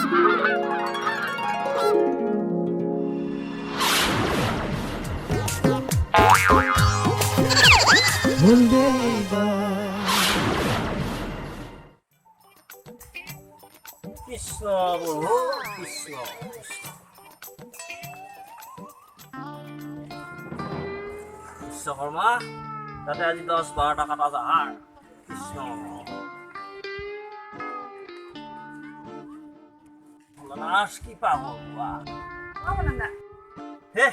কৃষ্ণ প্ৰভু, কৃষ্ণ কৃষ্ণ। বিশ্বকৰ্মা, তাতে আজি 10-12টা কাটা জাহাৰ। কৃষ্ণ। নাচ কি পাব। হে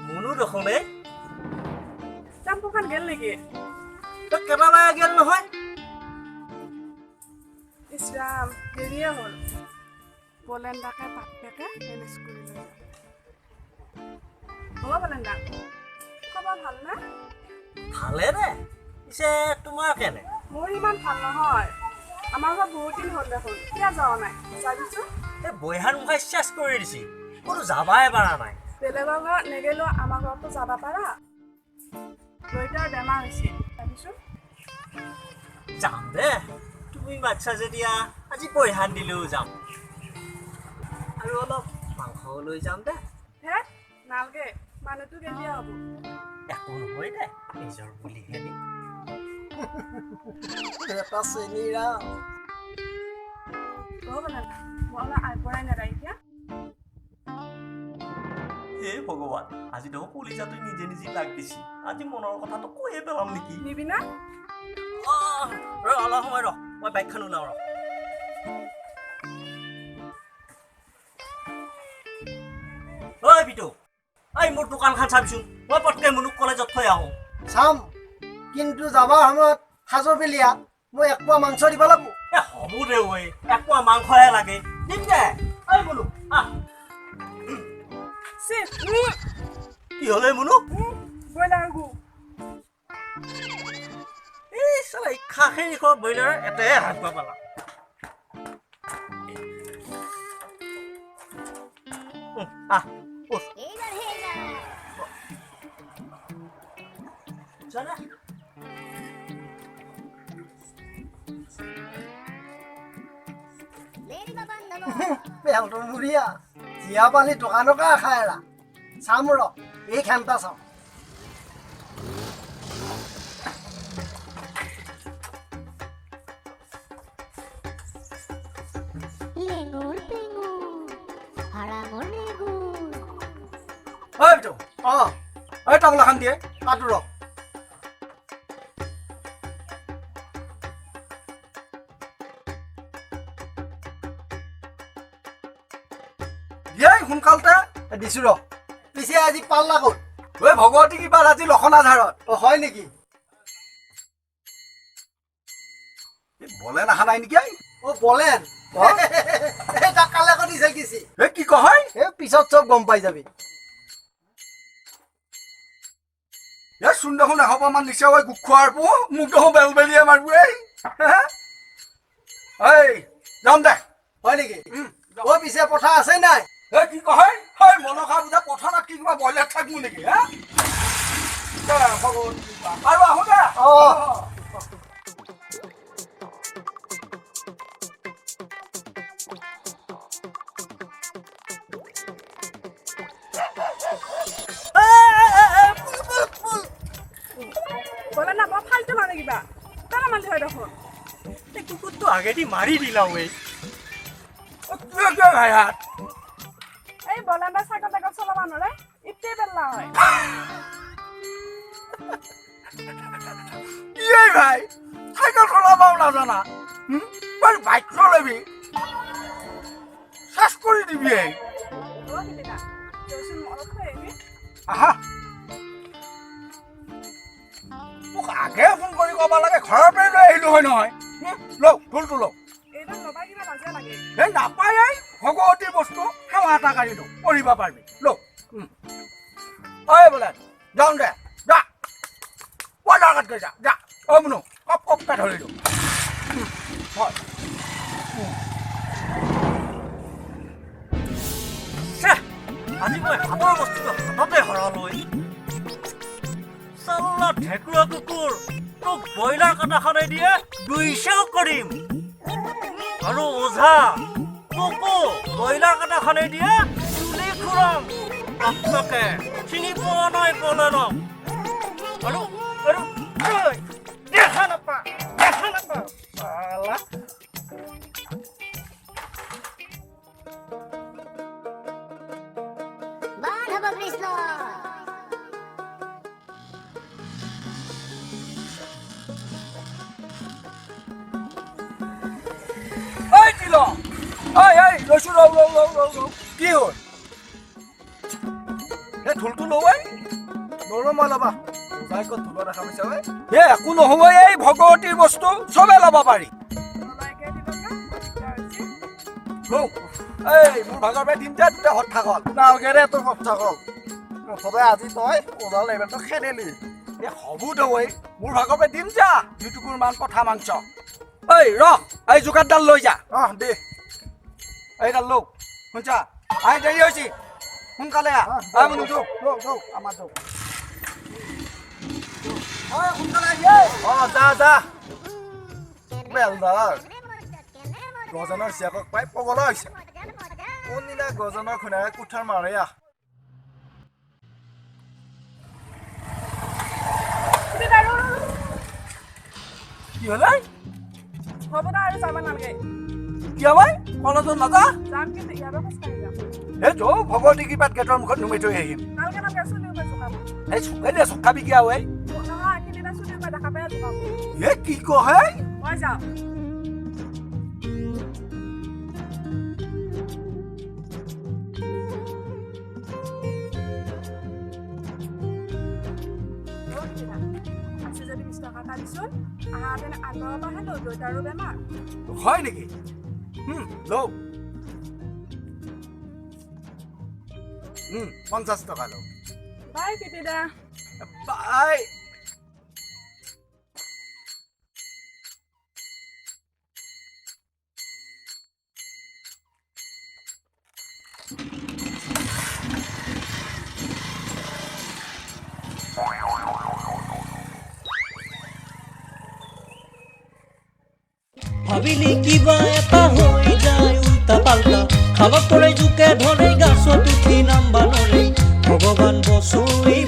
মুনু দেখোন এই। চাম্পুখান গেল নেকি? তই কেইটা গেল নহয়। ইছৰাম, দেৰিয়ে হ'ল। বলেন্দাকে বাপেকে মেনেজ কৰি লৈ যাম। হ'ব বলেন্দা, খবৰ ভাল নে? ভালে দে, পিছে তোমাৰ কেনে? মোৰ ইমান ভাল নহয়। আমাৰ ঘৰত বহুত দিন হ'ল দেখোন, কিয় যোৱা নাই যাবিচোন। এই বৈহান মুখাই চেচ কৰি দিছি, ক'তো যাবাই পাৰা নাই। বেলেগৰ ঘৰত নেগেলেও আমাৰ ঘৰততো যাব পাৰা। দেউতাৰ বেমাৰ হৈছে, যাবিচোন। যাম দে, তুমি মাতছা যেতিয়া আজি বৈহান দিলেও যাম। আৰু অলপ মাংসও লৈ যাম দে। হে নালগে, মানুহটো কেতিয়া হ'ব। একো নহয় দে, নিজৰ বুলিহে নি। এটা চেনিৰাম। হ'ব বলেন্দা, মই অলপ আগবঢ়াই নেদা এতিয়া। হে ভগৱান, আজি দেখোন কলিজাটোৱে নিজে নিজে লাগ দিছি। আজি মনৰ কথাটো কৈয়ে পেলাম নেকি? নিবি না? অঁ, ৰ অলপ সময় ৰ, মই বাইকখন ওলাওঁ ৰ। ঐ বিটু, ঐ মোৰ দোকানখন চাবিচোন, মই পটকে মুনুক কলেজত থৈ আহোঁ। চাম, কিন্তু যাবাৰ সময়ত সাজৰ পেলিয়া মই এক পোৱা মাংস দিব লাগিব। এ হ'ব দে ঐ, এক পোৱা মাংসহে লাগে, দিম দে। ঐ মুনু আহ। কি হ'লে মুনু? ব্ৰইলাৰ গু। এই চালা, এই খাখেৰি খোৱা ব্ৰইলাৰ এটাহে হাত পালা। আহ উঠ। জানা পেলটোৰ মুৰীয়া জীয়া পালি দোকানকে আশা এৰা। চাম ৰ, এই খেনটা চাম। লেঙুৰ পেঙুৰ হাৰামৰ নেগুৰ। ঐ বিটু। অঁ। ঐ তামোল এখন দিয়ে। কাটো ৰ। দিয়ে সোনকালতে। দিছো ৰ। পিছে আজি পাল্লা ক'ত? ঐ ভগৱতী কিবা আজি লখনা ঝাৰত। অ হয় নেকি? বলেন অহা নাই নেকি? অ বলেন, এই তাক কালে কৰি দিছে। এই কি কয়? এই পিছত চব গম পাই যাবি। এই চোন দেখোন এসোপামান দিছে ঐ গোট খোৱাৰ পো মোক দেখোন বেলবেলিয়ে মাৰিব। এই এই যাম দে। হয় নেকি? অ পিছে পঠা আছে নাই? এই কি কয়? হয় মনসা পূজা পথাৰত কি কিবা ব্ৰইলাৰ থাকিব নেকি? হে আৰু আহো দে। অ। বলেন্দা, বৰ ফাল্টু মানুহ কিবা তালা মাৰি থয় দেখোন। এই কুকুৰটো আগেদি মাৰি দিলা ঐ। কিয় কিয় ভাই হাত? এই বলেন্দা চাইকেল টাইকেল চলাব নোৱাৰে, ইতেই পেল্লা হয়। কি এই ভাই, চাইকেল চলাবাও নাজানা, তই বাইক চলাবি, চেচ কৰি দিবি এই। হ'ব সিদিনা দেচোন, অলপ থৈ আহিবি। আহা, মোক আগে ফোন কৰি ক'ব লাগে, ঘৰৰ পৰাই লৈ আহিলো হয় নহয়। লওক ঢোলটো লওক। এইডাল ল'বা কিবা লাজে লাগে। এই নাপায়, এই ভগৱতীৰ বস্তু, সেৱা এটা কাঢ়ি লওক, পঢ়িব পাৰিবি, লওক। ঐ বোলে যাওঁ দে, যা বজাৰ কাট গৈ যা যা। অ মুনু, কপ কপকে ধৰিলোঁ হয়। আজি মই হাতৰ বস্তুটো হাততে হৰালো। চাল্লা ঢেকুৰা কুকুৰ, তোক ব্ৰইলাৰ কটাখনে দিয়ে দুইশাও কৰিম। আৰু ওজা তোকো ব্ৰইলাৰ হাতখনে দিয়ে চুলি খুৰাম। আপনাকে চিনি পোৱা নাই বলেনক। আৰু আৰু তই দেখা নাপা, দেখা নাপা চালা। বান হ'ব কৃষ্ণ। এই তিলক, এই এই ৰৈছো, ৰৌ ৰৌ ৰৌ ৰৌ ৰৌ, কি হ'ল? এই ঢোলটো লওঁ এই। নলওঁ মই, ল'বা যাই ক'ত ঢোলৰ দেখা পাইছা ঐ? এ একো নহ'ব, এই ভগৱতীৰ বস্তু চবে ল'ব পাৰি। নলয়কে দিবকে দিগদাৰ হৈছে। লওঁ, এই মোৰ ভাগৰ পৰা দিম দে, দুটা হত থাকল। নালগে দে তোৰ হত থাকক, মুঠতে আজি তই ওজাল লেভেলটো খেদিলি। এ হ'ব দে ঐ, মোৰ ভাগৰ পৰা দিম যা দুটুকুৰ মান পঠা মাংস। এই ৰ, এই জোকাৰডাল লৈ যা। অহ দে। এইডাল লওঁ, শুনছা? আই দেৰি হৈছে, সোনকালে আহ। আহ মুনু, যৌ যৌ যৌ। আমাৰ যৌ। ঐ সোনকালে আহি ঐ। অ যা যা। বেলদাৰ গজনৰ জীয়েকক পাই পগলা হৈছে। কোনদিনা গজনৰ খুনাৰে কুঠাৰ মাৰে আহ। কি হ'ল ঐ? হ'ব দে, আৰু যাব নালাগে। কিয় ভাই, কলেজত নাযা? যাম, কিন্তু ইয়াৰ পৰা খোজকাঢ়ি যাম। এই যৌ, ভগৱতী কৃপাত গেটৰ মুখত নুমি থৈ আহিম। নালগে নালগে, চুলি সোপা জোকাব। এই চুকাই দে, চকাবি কিয় ঐ? নহয়, সিদিনা চুলি সোপা দেখা পাই জোকাব। এ কি কহে? মই যাওঁ। আছে যদি 20 টকা এটা দিচোন, আহাতেনে আঁতৰৰ পৰা হেনো দেউতাৰো বেমাৰ। হয় নেকি? লওঁ। 50 টকা লওঁ। বাই কিটিদা। বাই। ভাবিলি কিবা এটা হৈ যায় উল্টা পাল্টা, খালত পৰে জোকে ধৰে, গাছত উঠি নামবা নৰে, ভগৱান বচোই।